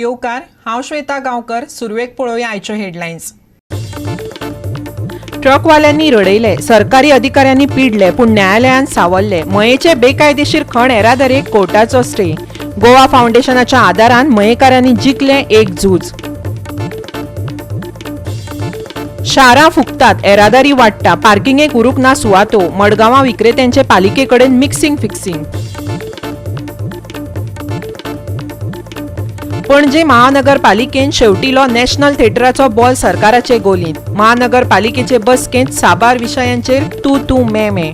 येवकार, हांव श्वेता गांवकर. सुरवेक पळोवया आयच्यो हेडलायन्स. ट्रकवाल्यांनी रडयले, सरकारी अधिकाऱ्यांनी पिडले, पूण न्यायालयान सावरले. मयेचे बेकायदेशीर खण येरादारेक कोर्टाचो स्टे. गोवा फावंडेशनाच्या आदारान मयेकारांनी जिखलें एक झूज. शारां फुगतात, येरादारी वाडटा, पार्किंगेक उरूंक ना सुवातो. मडगांवां विक्रेत्यांचे पालिके कडेन मिक्सिंग फिक्सिंग. पणजे महानगरपालिकेन शेवटिलो नॅशनल थिएटराचो बॉल सरकाराचे गोलींत. महानगरपालिकेचे बसकेंत साबार विशयांचेर तू तू मे मे.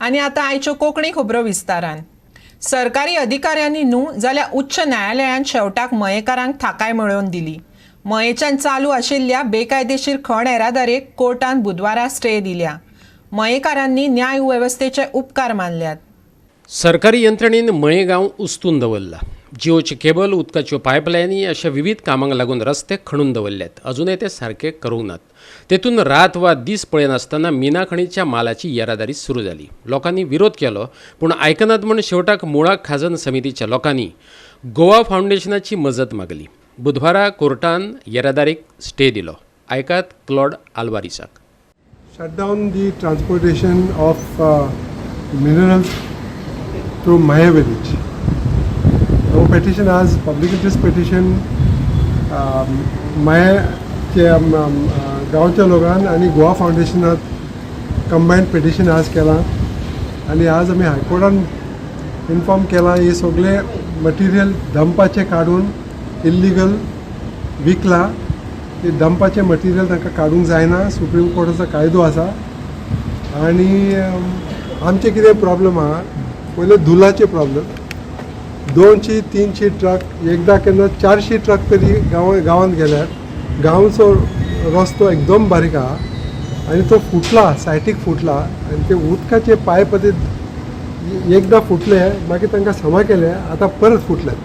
आनी आतां आयच्यो कोंकणी खबरो विस्तारान. सरकारी अधिकाऱ्यांनी न्हू जाल्यार उच्च न्यायालयान शेवटाक मयेकारांक थाकाय मेळोवन दिली. मयेच्यान चालू आशिल्ल्या बेकायदेशीर खण येरादारेक कोर्टान बुधवारा स्टे दिल्या. मयेकारांनी न्याय वेवस्थेचे उपकार मानल्यात. सरकारी यंत्रणेन मये गांव उस्तून दवरला. जिओचे केबल, उदकाच्यो पायपलायनी अशा विविध कामांक लागून रस्ते खणून दवरल्यात. अजूनय ते सारके करूंक नात. तेतून रात वा दीस पळयनासतना मिना खणीच्या मालाची येरादारी सुरू जाली. लोकांनी विरोध केलो पूण आयकनात म्हूण शेवटाक मुळा खाजन समितीच्या लोकांनी गोवा फावंडेशनाची मजत मागली. बुधवारा कोर्टान येरादारीक स्टे दिलो. आयकात Claude आल्वारीसाक. Shut down the transportation of minerals through Mahe village. Our petition as public interest petition मयेचे गांवच्या लोकान आनी गोवा फावंडेशनात कंबायन पिटिशन आज केलां आनी आज आमी हायकोर्टान इन्फॉर्म केलां, हे सगळे मटिरियल डंपाचें काडून इल्लिगल विकला. ते डंपाचें मटिरियल तांकां काडूंक जायना, सुप्रीम कोर्टाचो कायदो आसा. आनी आमचें कितें प्रॉब्लम आहा, पयलें धुलाचे प्रॉब्लम. 200 300 ट्रक, एकदां केन्ना 400 ट्रक तरी गांवांत गेल्यार. गांवचो रस्तो एकदम बारीक आहा आनी तो फुटला, सायटीक फुटला आनी ते उदकाचे पायप ते एकदां फुटले, मागीर तांकां समा केले, आतां परत फुटले.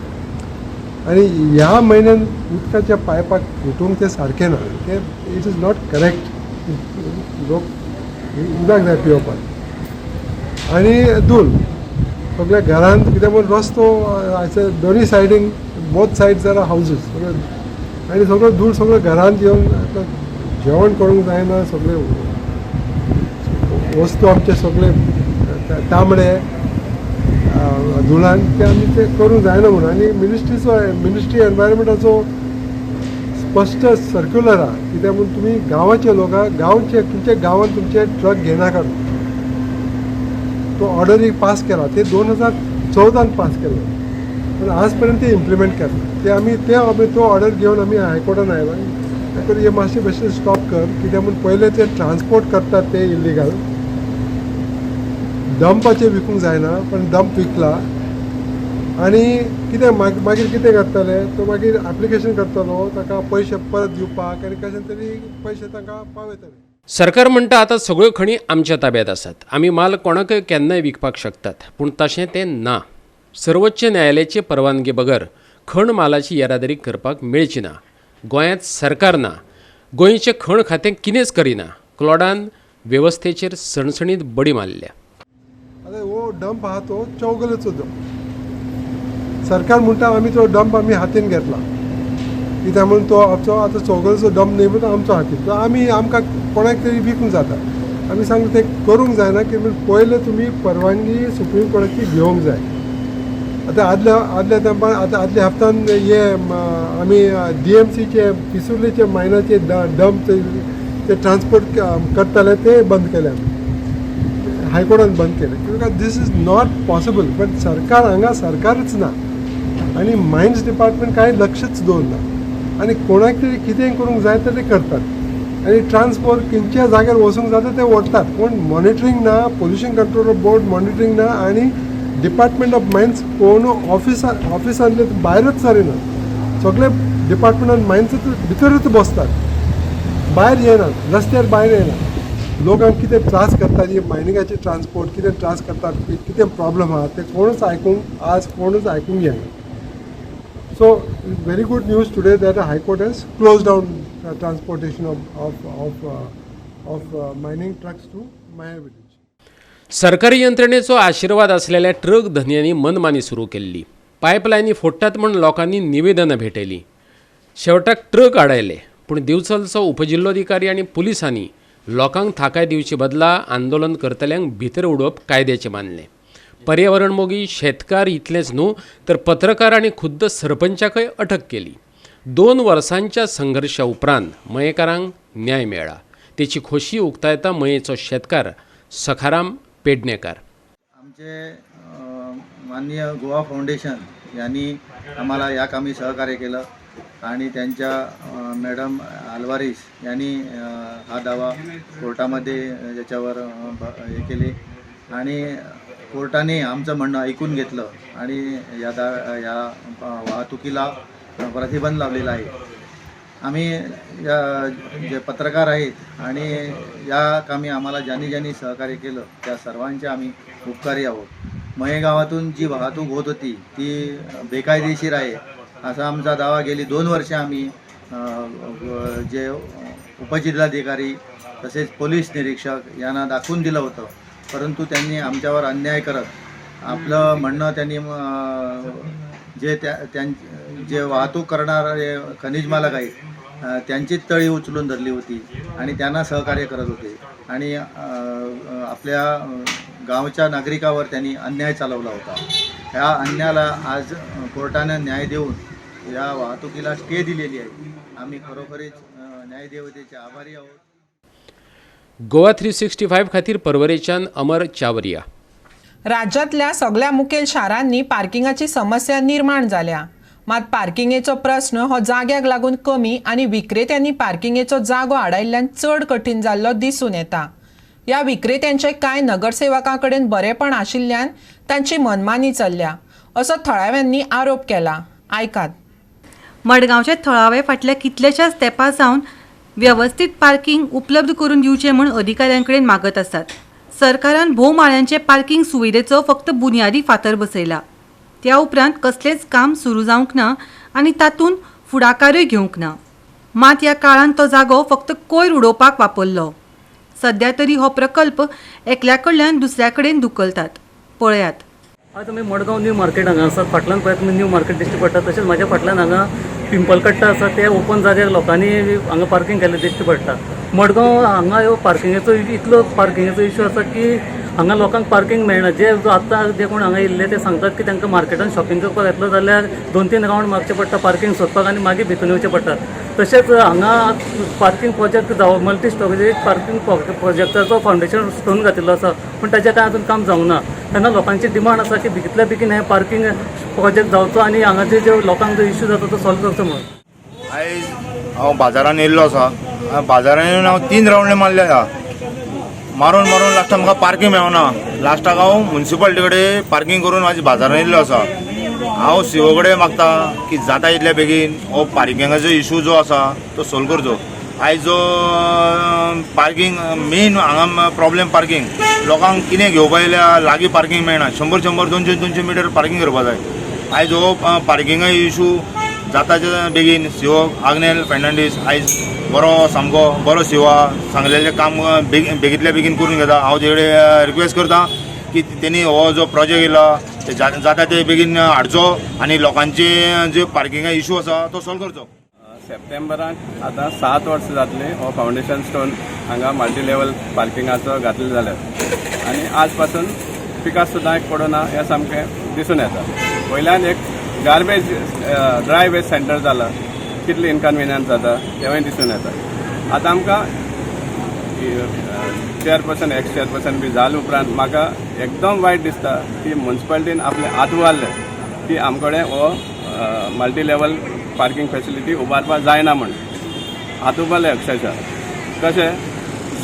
आनी ह्या म्हयन्यान उदकाच्या पायपाक फुटूंक तें सारकें ना, तें it is not correct. लोक उदक जाय पिवपाक. आनी धूल सगल्या घरांत, कित्याक म्हूण रस्तो दोनूय सायडीन, बोथ सायड्स are houses सगळे आनी सगळो धूळ सगळो घरांत येवन आतां जेवण करूंक जायना. सगळे वस्तू आमचे सगळे तांबडे धुळान, ते आमी ते करूंक जायना म्हणून. आनी मिनिस्ट्री एनवायरमेंटाचो स्पश्ट सर्क्युलर आहा, कित्याक म्हूण तुमी गांवाचे लोकांक, गांवचे तुमच्या गांवांत तुमचे ट्रक घेयनाका. तो ऑर्डर एक पास केला, ते 2014 पास केलो, पूण आज पर्यंत ते इम्प्लिमेंट केला. ते आमी तो ऑर्डर घेवन आमी हायकोर्टान आयला. हे मातशें बेश्टें स्टॉप कर, कित्याक म्हूण पयलें ते ट्रान्सपोर्ट करतात ते इल्लिगल, डंपाचें विकूंक जायना पण डंप विकला. आनी कितें मागीर कितें करतले, तो मागीर एप्लिकेशन करतलो ताका पयशे परत दिवपाक आनी कशें तरी पयशे तांकां पावयतले. सरकार म्हणटा आतां सगळ्यो खणी आमच्या ताब्यात आसात, आमी माल कोणाकय केन्नाय विकपाक शकतात. पूण तशें तें ना. सर्वोच्च न्यायालयाचे परवानगे बगर खण मालाची येरादारी करपाक मेळची ना. गोंयांत सरकार ना, गोंयचें खण खातें कितेंच करिना. क्लॉडान वेवस्थेचेर सणसणीत बडी मारल्या. आतां हो डंप आहा तो चौगुलेचो डंप. सरकार म्हणटा आमी तो डंप आमी हातीन घेतला, कित्याक म्हूण तो आमचो आतां चौगुलेचो डंप न्ही म्हण आमचो हातीन तो आमी आमकां कोणाक तरी विकूंक जाता. आमी सांगता तें करूंक जायना, की पयलें तुमी परवानगी सुप्रीम कोर्टाची घेवंक जाय. आतां आदल्या आदल्या तेंपार, आतां आदल्या हप्तान हे आमी डीएमसीचे पिसुर्लेचे मायनाचे डंप ते ट्रान्सपोर्ट करताले ते बंद केले आमी, हायकोर्टान बंद केले, because this is not possible. But सरकार हांगा सरकारच ना आनी मायन्स डिपार्टमेंट कांय लक्षच दवरना आनी कोणाक तरी कितें करूंक जाय तर ते करतात आनी ट्रान्सपोर्ट खंयच्या जाग्यार वचूंक जाता ते व्हरतात. कोण मॉनिटरींग ना, पोल्युशन कंट्रोल बोर्ड मॉनिटरींग ना आनी डिपार्टमेंट ऑफ मायन्स कोण ऑफिसांतले भायरच सरिना. सगळे डिपार्टमेंट ऑफ मायन्स भितरूच बसतात, भायर येनात, रस्त्यार भायर येनात. लोकांक कितें त्रास करतात, हे मायनिंगाचे ट्रान्सपोर्ट कितें त्रास करतात, कितें प्रॉब्लम आहा ते कोणूच आयकूंक, आज कोणूच आयकूंक येना. So very good news today that High Court has close down transportation of mining trucks to Mahe village. सरकारी यंत्रणेचो आशिर्वाद आसलेल्या ट्रक धनयांनी मनमानी सुरू केल्ली. पायपलायनी फोडटात म्हूण लोकांनी निवेदनां भेटयलीं. शेवटाक ट्रक आडायले, पूण दिवचलचो उपजिल्लोधिकारी आनी पुलिसांनी लोकांक थाकाय दिवचे बदला आंदोलन करतल्यांक भितर उडोवप कायद्याचें मानलें. पर्यावरण मोगी, शेतकार इतलेंच न्हू तर पत्रकार आनी खुद्द सरपंचाकय अटक केली. 2 वर्सांच्या संघर्शा उपरांत मयेकारांक न्याय मेळ्ळा. तेची खोशी उक्तायता मयेचो शेतकार सखाराम पेडणेकार. आमचे माननीय गोवा फाउंडेशन यांनी आम्हाला या कामी सहकार्य केलं आणि त्यांच्या मॅडम अल्वारीस यांनी हा दावा कोर्टामध्ये याच्यावर हे केले आणि कोर्टाने आमचं म्हणणं ऐकून घेतलं आणि या वाहतुकीला प्रतिबंध लावलेला आहे. आम्ही या जे पत्रकार आहेत आणि या कामी आम्हाला ज्यांनी ज्यांनी सहकार्य केलं त्या सर्वांचे आम्ही उपकारी आहोत. मये गावातून जी वाहतूक होत होती ती बेकायदेशीर आहे असा आमचा दावा गेली 2 वर्षे आम्ही जे उपजिल्हाधिकारी तसेच पोलीस निरीक्षक यांना दाखवून दिलं होतं, परंतु त्यांनी आमच्यावर अन्याय करत आपलं म्हणणं त्यांनी जे जे वाहतूक करणारे खनिज मालक आहेत त्यांचीच तळी उचलून धरली होती आणि त्यांना सहकार्य करत होते आणि आपल्या गावच्या नागरिकावर त्यांनी अन्याय चालवला होता. ह्या अन्यायाला आज कोर्टानं न्याय देऊन या वाहतुकीला स्टे दिलेली आहे. आम्ही खरोखरीच न्यायदेवतेचे आभारी आहोत. गोवा 365 खातीर परवरेच्यान अमर चावरिया. राज्यांतल्या सगळ्या मुखेल शारांनी पार्किंगाची समस्या निर्माण जाल्या. मात पार्किंगेचो प्रस्न हो जाग्याक लागून कमी आनी विक्रेत्यांनी पार्किंगेचो जागो आडायल्ल्यान चड कठीण जाल्लो दिसून येता. ह्या विक्रेत्यांचे कांय नगरसेवकां कडेन बरेपण आशिल्ल्यान तांची मनमानी चल्ल्या असो थळाव्यांनी आरोप केला. आयकात. मडगांवच्या थळावे फाटल्या कितल्याशाच तेंपा सावन वेवस्थीत पार्किंग उपलब्ध करून दिवचें म्हूण अधिकाऱ्यां कडेन मागत आसात. सरकारान भोव माळ्यांचे पार्किंग सुविधेचो फक्त बुन्यादी फातर बसयला. त्या उपरांत कसलेंच काम सुरू जावंक ना आनी तातूंत फुडाकारूय घेवंक ना. मात ह्या काळांत तो जागो फक्त कोयर उडोवपाक वापरलो. सद्या तरी हो प्रकल्प एकल्या कडल्यान दुसऱ्या कडेन धुकलतात. पळयात. आज आमी मडगांव न्यू मार्केट हांगा आसात. फाटल्यान पळयत न्यू मार्केट दिश्टी पडटा. तशेंच म्हाज्या फाटल्यान हांगा पिंपलकट्टा आसा, ते ओपन जाग्यार लोकांनी हांगा पार्किंग केल्लें दिश्टी पडटा. मडगांव हांगा ह्यो पार्किंगेचो इतलो पार्किंगेचो इशू आसा की हांगा लोकांक पार्किंग मेळना. जे आतां जे कोण हांगा येयल्ले ते सांगतात की तांकां मार्केटान शॉपिंग करपाक येतलो जाल्यार 2-3 रावंड मारचे पडटा पार्किंग सोदपाक आनी मागीर भितून येवचें पडटा. तशेंच हांगा पार्किंग प्रोजेक्ट जावं मल्टी स्टोरेज पार्किंग प्रोजेक्टाचो फावंडेशन स्टोन घातिल्लो आसा, पूण ताचें कांय अजून काम जावंक ना. तेन्ना लोकांची डिमांड आसा की बेगितल्या बेगीन हें पार्किंग प्रोजेक्ट जावचो आनी हांगा जे लोकांक जो इश्यू जाता तो सॉल्व करचो म्हणून. आयज हांव बाजारान येयल्लो आसा. बाजारान येवन हांव 3 रावंड मारले आसा. मारून मारून लास्टाक म्हाका पार्किंग मेळना. लास्टाक हांव मुन्सिपालिटी कडेन पार्किंग करून म्हाज्या बाजारान येयल्लो आसा. हांव सीओ कडेन मागता की जाता इतल्या बेगीन हो पार्किंगाचो इशू जो आसा तो सोल्व करचो. आयज जो पार्किंग मेन हांगा प्रॉब्लेम पार्किंग, लोकांक कितें घेवपा येयल्यार लागीं पार्किंग मेळना. 100-100 200-200 मिटर पार्किंग करपा जाय. आयज हो पार्किंगा इशू जाता बेगीन सीओ आग्नेल फेर्नांडीस आयज बरो सामको बरो सीओ सांगलेलें काम बेगितल्या बेगीन करून घेता. हांव तेजे कडेन रिक्वेस्ट करता की तेणी हो जो प्रोजेक्ट येयला ते जाता ते बेगीन हाडचो आनी लोकांचे जे पार्किंगा इशू आसा तो सॉल्व करचो. सप्टेंबराक आतां 7 वर्सां जातलीं हो फावंडेशन स्टोन हांगा मल्टी लेवल पार्किंगाचो घातले जाल्यार आनी आज पासून पिकास सुद्दां एक पडना हें सामकें दिसून येता. वयल्यान एक गार्बेज ड्राय वेस्ट सेंटर जाला, कितली इनकन्विनियन्स जाता तेंवूय दिसून येता. आतां आमकां चेअरपर्सन एक्स चेअरपर्सन बी जाले उपरांत म्हाका एकदम वायट दिसता की मुन्सिपालिटीन आपलें हात उबारलें की आमकडे हो मल्टी लेवल पार्किंग फेसिलिटी उबारपाक जायना म्हण हात उबारले अक्षरशः. कशें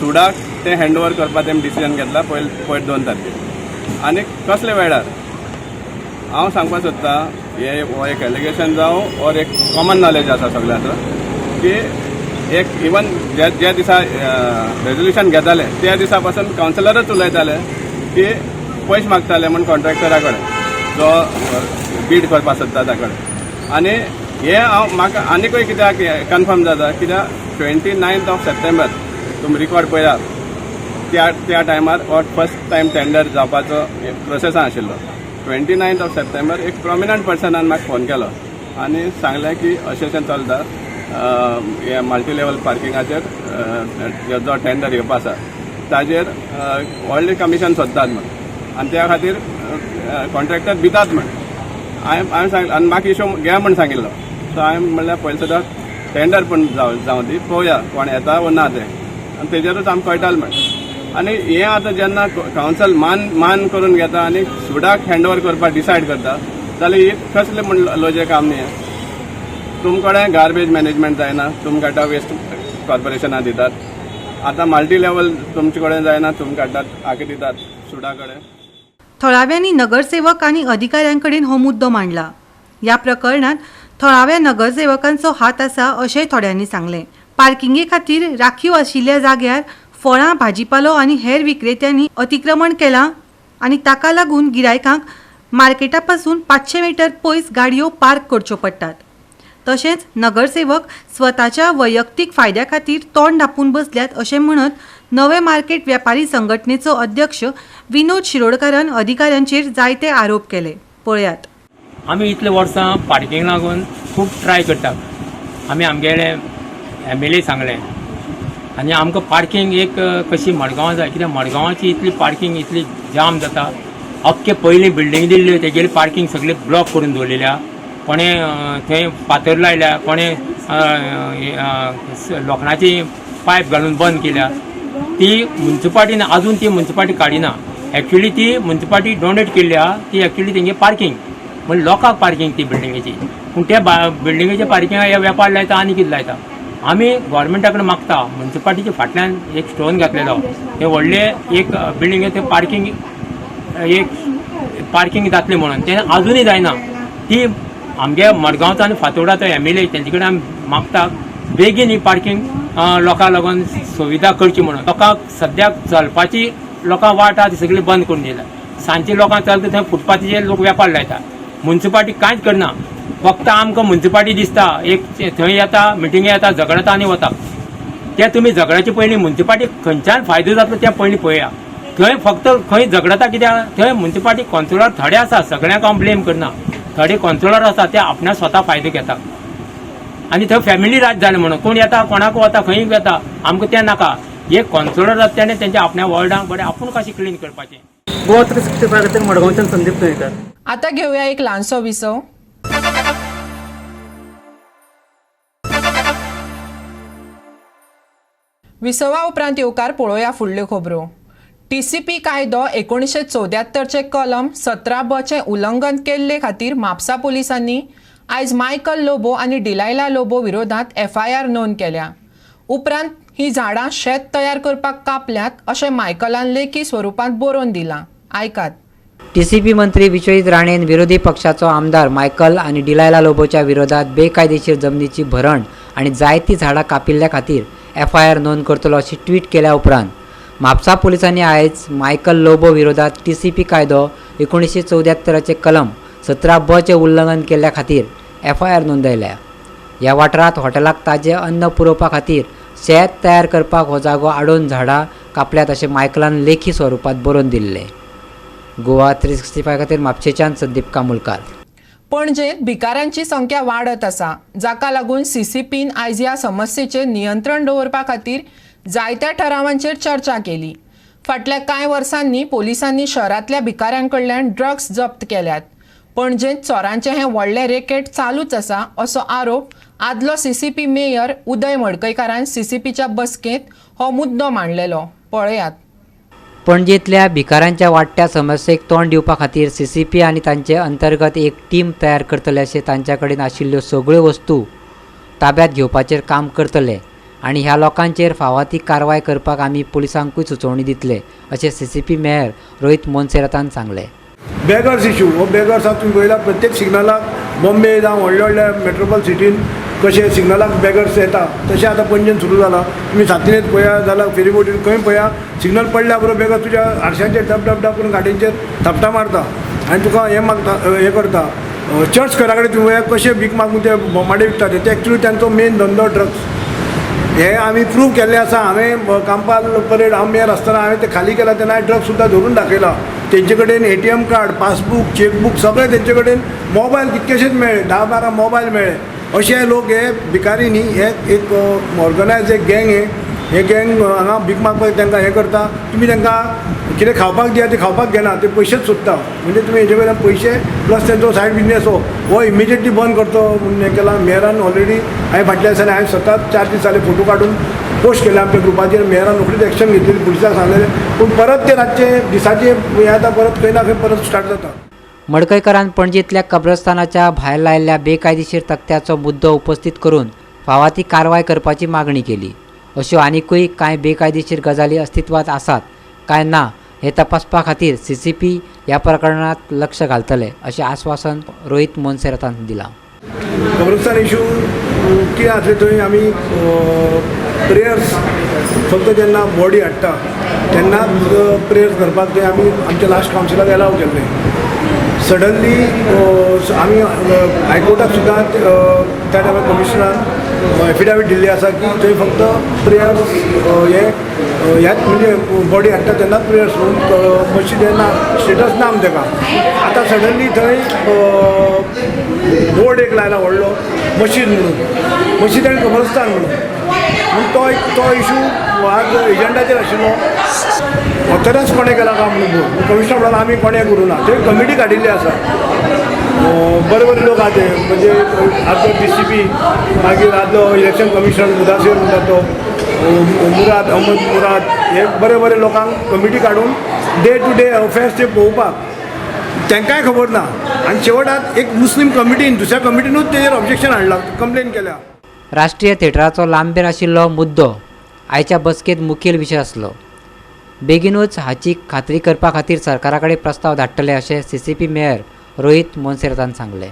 सुडाक तें हँड ओवर करपाक तेमी डिसिजन घेतला पयर 2 तारखेर आनी कसले वेळार हांव सांगपाक सोदतां हे हो एक एलिगेशन जावं ओर एक कॉमन नॉलेज आसा सगळ्यांचो की एक इवन ज्या ज्या दिसा रेजोल्युशन घेताले त्या दिसा पासून कावन्सिलरच उलयताले की पयशे मागताले म्हूण कॉन्ट्रॅक्टरा कडेन जो बीड करपाक सोदता ताका कडेन. आनी हें हांव म्हाका आनिकूय कित्याक कन्फर्म जाता कित्याक 29 ऑफ सप्टेंबर तुमी रिकॉर्ड पळयात त्या त्या टायमार हो फर्स्ट टायम टेंडर जावपाचो प्रोसेसान आशिल्लो. 29 ऑफ सप्टेंबर एक प्रोमिनंट पर्सनान म्हाका फोन केलो आनी सांगलें की अशें अशें चलता हे मल्टी लेवल पार्किंगाचेर जो टेंडर येवपा आसा ताजेर व्हडलें कमिशन सोदतात म्हण आनी त्या खातीर कॉन्ट्रॅक्टर दितात म्हण हांवें सांगलें आनी म्हाका इशू घे म्हण सांगिल्लो. सो हांवें म्हणल्यार पयलीं सुद्दां टेंडर पूण जावं दी पळोवया कोण येता वो ना तें आनी तेजेरूच आमकां कळटालें म्हण. आनी हें आतां जेन्ना कावन्सल मान मान करून घेता आनी सुडाक हँड ओवर करपाक डिसायड करता जाल्यार ही कसलें म्हण लॉजीक काम न्ही. तुमकडे गार्बेज मॅनेजमेंट जायना, तुमी काडटा वेस्ट कॉर्पोरेशनाक दितात, आतां मल्टी लेवल तुमचे कडेन जायना, तुमी काडटात हाका दितात सुडा कडेन. थळाव्यांनी नगरसेवक आनी अधिकाऱ्यांकडेन हो मुद्दो मांडला. ह्या प्रकरणात थळाव्या नगरसेवकांचो हात आसा अशेंय थोड्यांनी सांगलें. पार्किंगे खातीर राखीव आशिल्ल्या जाग्यार फळां, भाजीपालो आनी हेर विक्रेत्यांनी अतिक्रमण केलां आनी ताका लागून गिरायकांक मार्केटा पासून 500 मीटर पयस गाडयो पार्क करच्यो पडटात. तशेंच नगरसेवक स्वताच्या वैयक्तीक फायद्या खातीर तोंड धांपून बसल्यात अशें म्हणत नवे मार्केट व्यापारी संघटनेचो अध्यक्ष विनोद शिरोडकारान अधिकाऱ्यांचेर जायते आरोप केले. पळयात. आमी इतले वर्सां पार्किंग लागून खूब ट्राय करतात. आमी आमगेले एम एल ए सांगलें आनी आमकां पार्किंग एक कशी मडगांवां जाय, कित्याक मडगांवाची इतली पार्किंग इतली जाम जाता. अख्खे पयलीं बिल्डींग दिल्ल्यो तेगेली पार्किंग सगळी ब्लॉक करून दवरलेली. कोणें थंय फातर लायल्या, कोणें लोखणाची पायप घालून बंद केल्या. ती मुन्सिपाल्टीन अजून ती मुन्सिपाल्टी काडिना. एक्चुली ती मुन्सिपाल्टी डोनेट केल्ली आहा ती एक्चुली तेंगे पार्किंग म्हणजे लोकांक पार्किंग ती बिल्डिंगेची, पूण त्या बिल्डिंगेच्या पार्किंगाक हे वेपार लायता आनी कितें लायता. आमी गोवोरमेंटा कडेन मागता मुन्सिपाल्टीच्या फाटल्यान एक स्टोन घातलेलो ते व्हडले एक बिल्डिंग ते पार्किंग एक पार्किंग जातलें म्हणून तें अजुनूय जायना. ती आमगे मडगांवचो आनी फातोर्डाचो एम एल ए तेंचे कडेन आमी मागता बेगीन ही पार्किंग लोकांक लागून सुविधा करची म्हणून. लोकांक सद्याक चलपाची लोकांक वाट आहा ती सगळी बंद करून दिल्या. सांजचे लोकांक चलता थंय फुटपाथीचेर लोक वेपार लायता. मुन्सिपाल्टी कांयच करना, फक्त आमकां मुन्सिपाल्टी दिसता एक थंय येता, मिटिंगे येता, झगडता आनी वता. ते तुमी झगड्याचे पयलीं मुन्सिपाल्टी खंयच्यान फायदो जातलो तें पयलीं पळया. थंय फक्त खंय झगडता कित्याक थंय मुन्सिपाल्टी कावन्सिलर थोडे आसा, सगळ्यांक हांव ब्लेम करना, थोडे कावन्सिलर आसा ते आपणा स्वता फायदो घेता आनी थंय फॅमिली राज जालें म्हणून कोण येता कोणाक वता खंय येता आमकां तें नाका. एक कावन्सिलर आसा तेणें तेंच्या आपल्या वॉर्डांक बरें आपूण कशें क्लीन करपाचें. गोवा 365 खातीर मडगांवच्यान संदीप तुयेंकार. आता घेऊया एक ल्हानसो विसव. विसवा उपरांत येवकार पळोवया फुडल्यो खबरो. टीसीपी कायदो 1974 कलम 17 ब चें उल्लंघन केल्ले खातीर म्हापसा पुलिसांनी आयज मायकल लोबो आनी डिलायला लोबो विरोधात एफआयआर नोंद केल्या. उपरांत ही झाडां शेत तयार करपाक कापल्यात अशें मायकलान लेखी स्वरुपांत बरोवन दिलां. आयकात. टीसीपी मंत्री विश्वजीत राणेन विरोधी पक्षाचो आमदार मायकल आनी डिलायला लोबोच्या विरोधात बेकायदेशीर जमनीची भरण आनी जायतीं झाडां कापिल्ल्या खातीर एफआयआर नोंद करतलो अशी ट्वीट केल्या उपरांत म्हापसा पुलिसांनी आयज मायकल लोबो विरोधात टीसीपी कायदो 1974 कलम 17 ब चें उल्लंघन केल्ल्या खातीर एफआयआर नोंदयल्या. ह्या वाठारांत हॉटेलाक ताजें अन्न पुरोवपा खातीर शेत तयार करपाक हो जागो आडोवन झाडां कापल्यात अशें मायकलान लेखी स्वरुपांत बरोवन दिल्लें. गोवा 365 खातीर म्हापशेच्यान संदीप कामुलकार. पणजेंत भिकाऱ्यांची संख्या वाडत आसा, जाका लागून सीसीपीन आयज ह्या समस्येचेर नियंत्रण दवरपा खातीर जायत्या ठरावांचेर चर्चा केली. फाटल्या कांय वर्सांनी पोलिसांनी शहरांतल्या भिकाऱ्यां कडल्यान ड्रग्स जप्त केल्यात. पणजेंत चोरांचें हें व्हडलें रेकेट चालूच आसा असो आरोप आदलो सीसीपी मेयर उदय मडकयकारान सीसीपीच्या बसकेंत हो मुद्दो मांडलेलो. पळयात. पणजेंतल्या भिकाऱ्यांच्या वाडट्या समस्येक तोंड दिवपा खातीर सीसीपी आनी तांचे अंतर्गत एक टीम तयार करतले अशें तांच्या कडेन आशिल्ल्यो सगळ्यो वस्तू ताब्यांत घेवपाचेर काम करतले आनी ह्या लोकांचेर फावो ती कारवाय करपाक आमी पुलिसांकूय सुचोवणी दितले अशें सीसीपी मेयर रोहित मोन्सेरातान सांगलें. बेगर्स इशू हो बेगर्स आतां तुमी पळयला प्रत्येक सिग्नलाक बॉम्बे जावं व्हडल्या व्हडल्या मेट्रोपॉल सिटीन कशें सिग्नलाक बेगर्स येता तशें आतां पणजेन सुरू जाला. तुमी सातिनेत पळया जाल्यार फेरीबोटीर खंय पळया सिग्नल पडल्या बरोबर बेगर्स तुज्या आरशांचेर डब डब डब करून गाडयेंचेर थापटां मारता आनी तुका हें मागता हें करता. चर्च घरा कडेन तुमी पळया कशें भीक मागून ते बोमाडे विकता ते एक्चुली तांचो मेन धंदो ड्रग्स. हे आमी प्रूव केल्लें आसा. हांवें कांपाल परेड हांव मेयर आसतना हांवें ते खाली केला तेन्ना ड्रग्स सुद्दां धरून दाखयला. तेंचे कडेन ATM card, passbook, chequebook सगळें तेंचे कडेन, मोबायल कितकेशेच मेळ्ळे, 10-12 मोबायल मेळ्ळे. अशे लोक हे भिकारी न्ही, हे एक ऑर्गनायज एक गँग. हे गँग हांगा भीक मागपाक तांकां हें करता. तुमी तांकां कितें खावपाक दिया, ते खावपाक घेना, ते पयशेच सोदता. म्हणजे तुमी हेजे वयल्यान पयशे प्लस तेंचो सायड बिजनेस हो इमिजिएटली बंद करतो म्हणून हें केलां. मेयरान ऑलरेडी हांवें फाटल्या दिसांनी हांवें स्वता 4 दीस जाले फोटो काडून पोस्ट केले आमच्या ग्रुपाचेर. मेयरान रोखडीच एक्शन घेतली, पुलिसांक सांगलेलें. पूण परत ते रातचे दिसाचे हें आतां परत खंय ना खंय परत स्टार्ट जाता. मडकयकरान पणजेंतल्या कब्रस्तानाच्या भायर लायिल्ल्या बेकायदेशीर तकत्याचो मुद्दो उपस्थित करून फावा ती कारवाय करपाची मागणी केली. अश्यो आनिकूय कांय बेकायदेशीर गजाली अस्तित्वात आसात काय ना हे तपासपा खातीर CCP ह्या प्रकरणात लक्ष घालतले अशें आस्वासन रोहित मोन्सेरातान दिलां. कब्रस्तान इशू कितें आसलें थंय आमी प्रेयर्स फक्त जेन्ना बॉडी हाडटा तेन्नाच प्रेयर्स करपाक थंय आमी आमच्या लास्ट कावन्सिलाक एलाव केल्लें. सडनली आमी हायकोर्टाक सुद्दां त्या टायमार कमिशनरान एफिडेवीट दिल्ली आसा की थंय फक्त प्रेयर्स हे ह्याच म्हणजे बॉडी हाडटा तेन्नाच प्रेयर्स म्हणून मशीद हें ना, स्टेटस ना आम तेका. आतां सडनली थंय बोर्ड एक लायला व्हडलो मशीद म्हणून, मशीद आनी कब्रस्तान म्हणून. पूण तो इशू आज एजंडाचेर आशिल्लो. ऑथरायज कोणें केला काय म्हणून कमिशनर म्हणून आमी कोणें करूं ना. थंय कमिटी काडिल्ली आसा, बरे बरे लोक आहा ते, म्हणजे आदलो DCP, मागीर आदलो इलेक्शन कमिशनर मुदासीर म्हणटा तो, मुराद, अहमद मुराद, हे बरे बरे लोकांक कमिटी काडून डे टू डे अफेर्स ते पळोवपाक तांकांय खबर ना. आनी शेवटाक एक मुस्लीम कमिटीन दुसऱ्या कमिटीनूच तेजेर ऑब्जेक्शन हाडलां, कंप्लेन केल्या. राष्ट्रीय थिएटराचो लांबेर आशिल्लो मुद्दो आयच्या बसकेंत मुखेल विशय आसलो. बेगीनूच हाची खात्री करपा खातीर सरकारा कडेन प्रस्ताव धाडटले अशें CCP mayor Rohit मोन्सेरातान सांगलें.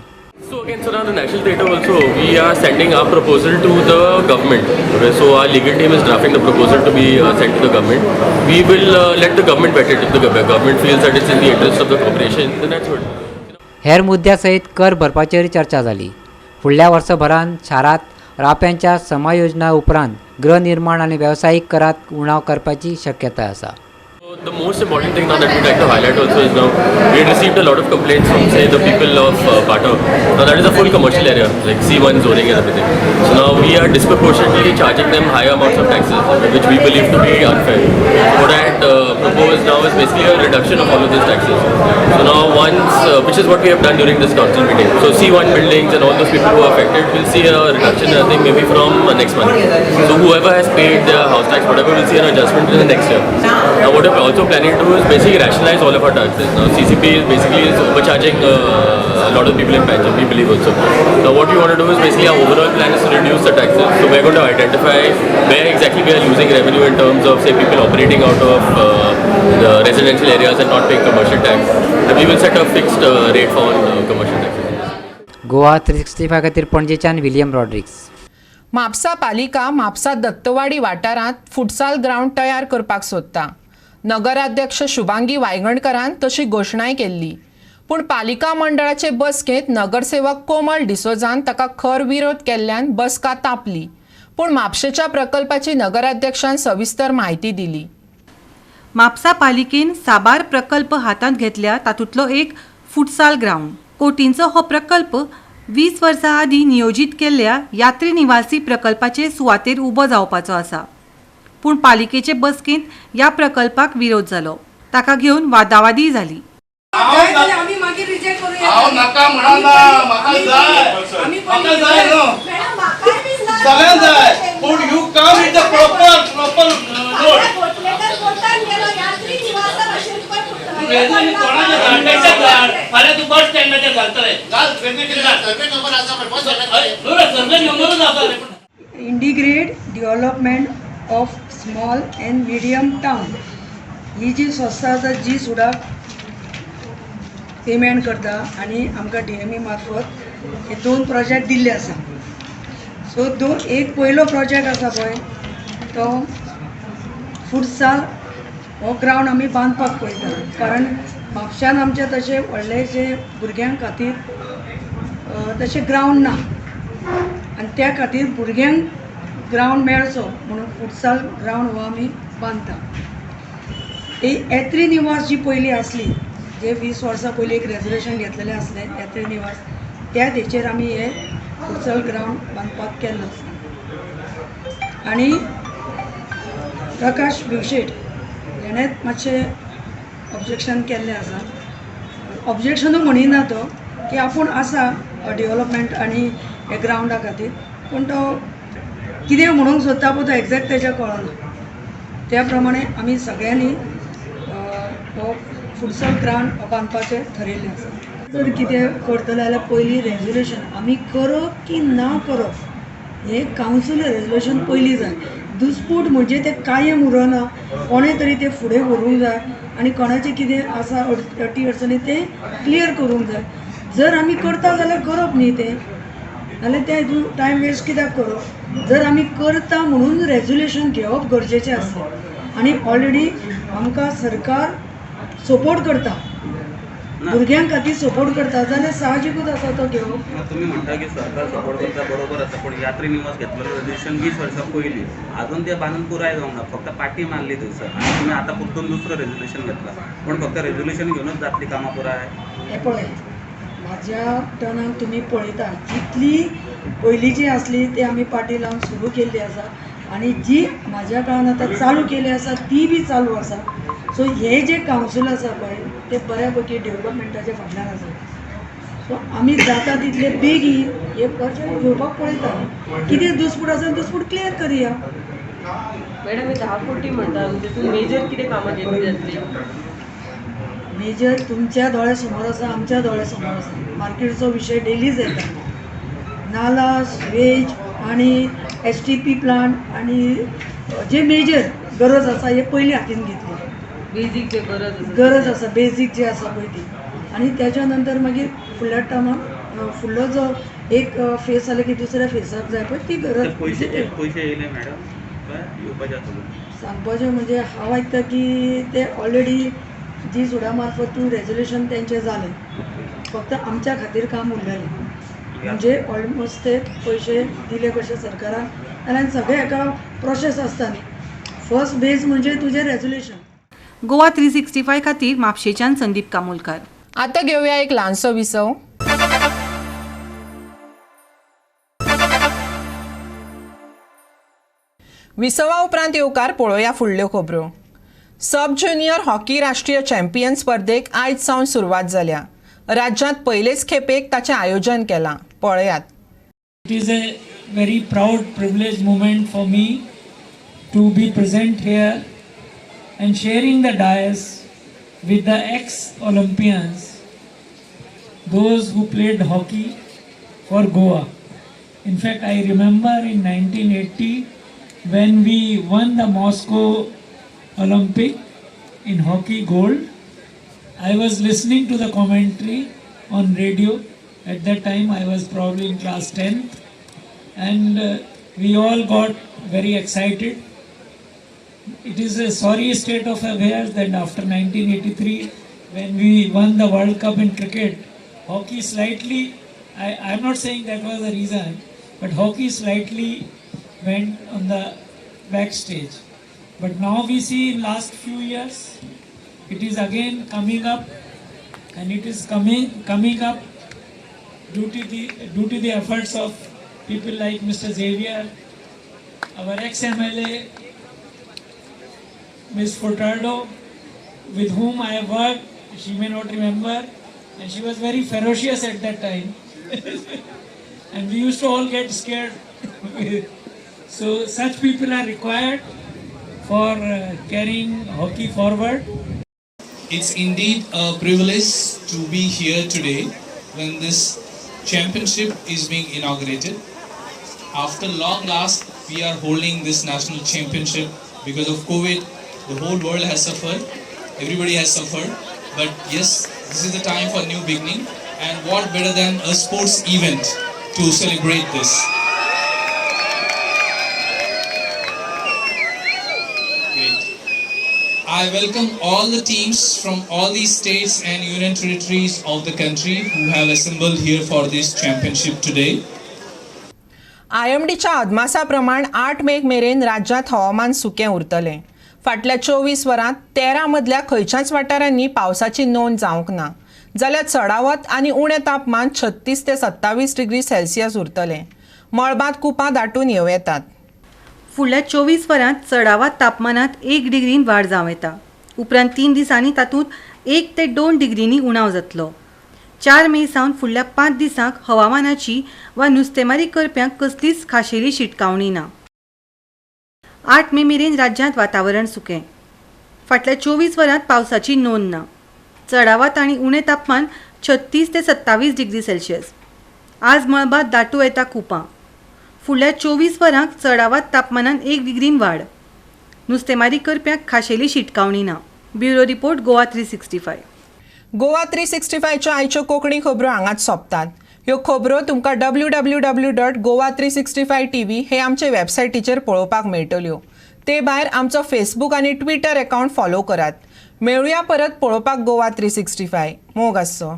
So again, so now the National Theatre also, we are sending our proposal to the government. Okay, so our legal team is drafting the proposal to be sent to the government. We will let the government vet it. If the government feels that it's in the interest of the corporation, then that's good. हेर मुद्द्या सयत कर भरपाचेर चर्चा जाली. फुडल्या वर्सभरान शारांत रावप्यांच्या समायोजना उपरांत गृहनिर्माण आनी वेवसायीक करांत उणाव करपाची शक्यताय आसा. The most important thing now that we'd like to highlight also is now we had received a lot of complaints from, say, the people of Pata. Now that is a full commercial area, like C1 zoning and everything. So now we are disproportionately charging them higher amounts of taxes, which we believe to be unfair. So what I had proposed now is basically a reduction of all of these taxes. So now once, which is what we have done during this council meeting. So C1 buildings and all those people who are affected will see a reduction, I think maybe from next month. So whoever has paid their house tax, whatever, will see an adjustment in the next year. Now what we're also planning to do is basically rationalize all of our taxes. Now CCP is basically overcharging a lot of people in Panjim, we believe also. Now what we want to do is basically our overall plan is to reduce the taxes. So we're going to identify where exactly we are losing revenue in terms of, say, people operating out of the residential areas and not paying commercial tax. And we will set a fixed rate for all commercial taxes. Goa 365 खातीर पणजेच्यान William Rodrigues. Mapusa पालिका म्हापसा दत्तवाडी वाठारांत futsal ground तयार करपाक सोदता. नगराध्यक्ष शुभांगी वायंगणकरान तशी घोशणाय केल्ली, पूण पालिका मंडळाचे बसकेंत नगरसेवक कोमल डिसोजान ताका खर विरोध केल्ल्यान बसका तापली. पूण म्हापशेच्या प्रकल्पाची नगराध्यक्षान सविस्तर म्हायती दिली. म्हापसा पालिकेन साबार प्रकल्प हातांत घेतल्या, तातूंतलो एक फुटसाल ग्रावंड. कोटींचो हो प्रकल्प 20 वर्सां आदीं नियोजीत केल्ल्या यात्री निवासी प्रकल्पाचे सुवातेर उबो जावपाचो आसा. पूण पालिकेचे बसकेंत ह्या प्रकल्पाक विरोध जालो. ताका घेवन वादावादीय जाली. हांव नाका म्हणना, म्हाका जाय, म्हाका जाय न्हू, सगळ्यांक जाय, पूण you come with the proper proper road. फाल्यां तूं बस स्टँडाचेर घालतले. सर्वे नंबरूच आसा. Integrated development of small and medium town ही जी संस्था आसा जी सुडाक पेमेंट करता आनी आमकां DME मार्फत हे 2 प्रोजेक्ट दिल्ले आसा. सो दोन एक पयलो प्रोजेक्ट आसा पळय तो फुटसाल हो ग्रावंड आमी बांदपाक पळयता, कारण म्हापश्यान आमचे तशें व्हडले जे भुरग्यां खातीर तशें ग्रावंड ना आनी त्या खातीर भुरग्यांक ग्रावंड मेळचो म्हणून फुटसाल ग्रावंड हो आमी बांदता. यात्री निवास जी पयलीं आसली, जे 20 वर्सां पयलीं एक रेजोल्युशन घेतलेलें आसलें यात्री निवास, त्या हेचेर आमी हे फुटसाल ग्रावंड बांदपाक केल्लो आसा. आनी प्रकाश भिवशेट हेणें मातशें ऑब्जेक्शन केल्लें आसा. ऑब्जेक्शनूय म्हणिना तो की आपूण आसा डेवलपमेंट आनी हे ग्रावंडा खातीर, पूण तो कितें म्हणूंक सोदता पळय तो एग्जॅक्ट तेज्या कळना. त्या प्रमाणे आमी सगळ्यांनी हो फुटसाल ग्रावंड बांदपाचें थरयिल्लें आसा. जर कितें करतले जाल्यार पयलीं रेजोल्युशन आमी करप की ना करप हें कावन्सील रेजोल्युशन पयलीं जाय. दुस्पूट म्हणजे तें कायम उरना, कोणें तरी तें फुडें व्हरूंक जाय आनी कोणाचें कितें आसा अटी अडचणी तें क्लियर करूंक जाय. जर आमी करता जाल्यार करप न्ही तें, जाल्यार तें हितून टायम वेस्ट कित्याक करप. जर आमी करता म्हणून रेजोल्युशन घेवप गरजेचें आसलें आनी ऑलरेडी आमकां सरकार सपोर्ट करता, भुरग्यां खातीर सपोर्ट करता जाल्यार साहजिकूच आसा तो घेवप. तुमी म्हणटा की सरकार सपोर्ट करता, बरोबर आसा, पूण यात्री निवास घेतलेलो रेजोल्युशन 20 वर्सां पयलीं, आजून तें बांदून पुराय जावंक ना, फक्त पाटी मारली थंयसर आनी तुमी आतां परतून दुसरो रेजोल्युशन घेतला, पूण फक्त रेजोल्युशन घेवनूच जातली कामां पुराय? हें पळय, म्हाज्या टर्नाक तुमी पळयता जितली पयलींची आसली ती आमी पाटी लावन सुरू केल्ली आसा आनी जी म्हाज्या काळान आतां चालू केली आसा ती बी चालू आसा. सो हे जे कावन्सील आसा पळय ते बऱ्या पैकी डेवलपमेंटाच्या फाटल्यान आसा. सो आमी जाता तितले बेगीन हे प्रोजेक्ट घेवपाक पळयता. कितें दुस्पूट आसा दुस्पूट क्लियर करया. मॅडम, हे 10 कोटी म्हणटा, तितून मेजर कितें कामां जातली? मेजर तुमच्या दोळ्या समोर आसा, आमच्या दोळ्या समोर आसा. मार्केटचो विशय डेलीच येता. नाला, स्वेज आनी STP plant आनी जे मेजर गरज आसा हे पयलीं हातीन घेतली. बेजीक जे गरज आसा, गरज आसा बेजीक जे आसा पळय ती, आनी त्याच्या नंतर मागीर फुडल्या टर्माक फुडलो जो एक फेस जाले की दुसऱ्या फेसाक जाय पळय ती गरज. पयशे येयले मॅडम काय येवपाचे आसा? सांगपाचें म्हणजे हांव आयकता की ते ऑलरेडी जी सुडा मार्फत तूं रेजोल्युशन तेंचें जालें, फक्त आमच्या खातीर काम उरलेलें, म्हणजे ऑलमोस्ट ते पयशे दिले कशे सरकारान. आनी सगळें एका प्रोसेस आसता न्ही, फर्स्ट बेज म्हणजे तुजें रेजोल्युशन. गोवा 365 खातीर म्हापशेच्यान संदीप कामोलकार. आतां घेवया एक ल्हानसो विसव. विसवा उपरांत येवकार पळोवया फुडल्यो खबरो. सब ज्युनियर हॉकी राष्ट्रीय चॅम्पियन स्पर्धेक आयज सावन सुरवात जाल्या. राज्यांत पयलेच खेपेक ताचें आयोजन केलां. पळयात. It is a very proud privilege moment for me to be present here and sharing the dais with the ex-Olympians, those who played hockey for Goa. In fact, I remember in 1980 when we won the Moscow Olympic in hockey gold, I was listening to the commentary on radio. At that time I was probably in class 10th, and we all got very excited. It is a sorry state of affairs that after 1983, when we won the World Cup in cricket, hockey slightly, I'm not saying that was the reason, but hockey slightly went on the backstage. But now we see in last few years, it is again coming up, and it is coming up due to the efforts of people like Mr. Xavier, our ex-MLA, Ms. Furtado, with whom I have worked. She may not remember, and she was very ferocious at that time. And we used to all get scared. So such people are required for carrying hockey forward. It's indeed a privilege to be here today when this championship is being inaugurated. After long last, we are holding this national championship. Because of COVID, the whole world has suffered, everybody has suffered. But yes, this is the time for new beginning, and what better than a sports event to celebrate this. Great. I welcome all the teams from all the states and union territories of the country who have assembled here for this championship today. आयएमडीच्या अदमासा प्रमाण 8 मेक मेरेन राज्यांत हवामान सुकें उरतलें. फाटल्या 24 वरांत 13 मदल्या खंयच्याच वाठारांनी पावसाची नोंद जावंक ना, जाल्यार चडावत आनी उणें तापमान 36 ते 27 डिग्री सेल्सियस उरतलें. मळबांत कुपां दाटून येवं येतात. फुडल्या 24 वरांत चडावत तापमानांत 1 डिग्रीन वाड जावं येता. उपरांत 3 दिसांनी तातूंत 1 ते 2 डिग्रींनी उणाव जातलो. 4 मे सावन फुडल्या 5 दिसांक हवामानाची वा नुस्तेमारी करप्यांक कसलीच खाशेली शिटकावणी ना. 8 मे मेरेन राज्यांत वातावरण सुकें. फाटल्या 24 वरांत पावसाची नोंद ना. चडावत आनी उणें तापमान 36 ते 27 डिग्री सेल्सियस. आज मळबांत दाटू येता कुपां. फुडल्या 24 वरांक चडावत तापमानांत 1 डिग्रीन वाड. नुस्तेमारी करप्यांक खाशेली शिटकावणी ना. Bureau report, Goa 365. Goa 365च्यो आयच्यो कोंकणी खबरो हांगाच सोंपतात. ह्यो खबरो तुमकां www.goa365tv हे आमचे वेबसायटीचेर पळोवपाक मेळटल्यो. ते भायर आमचो फेसबूक आनी ट्विटर अकावंट फॉलो करात. मेळुया परत पळोवपाक गोवा 365. मोग आसचो.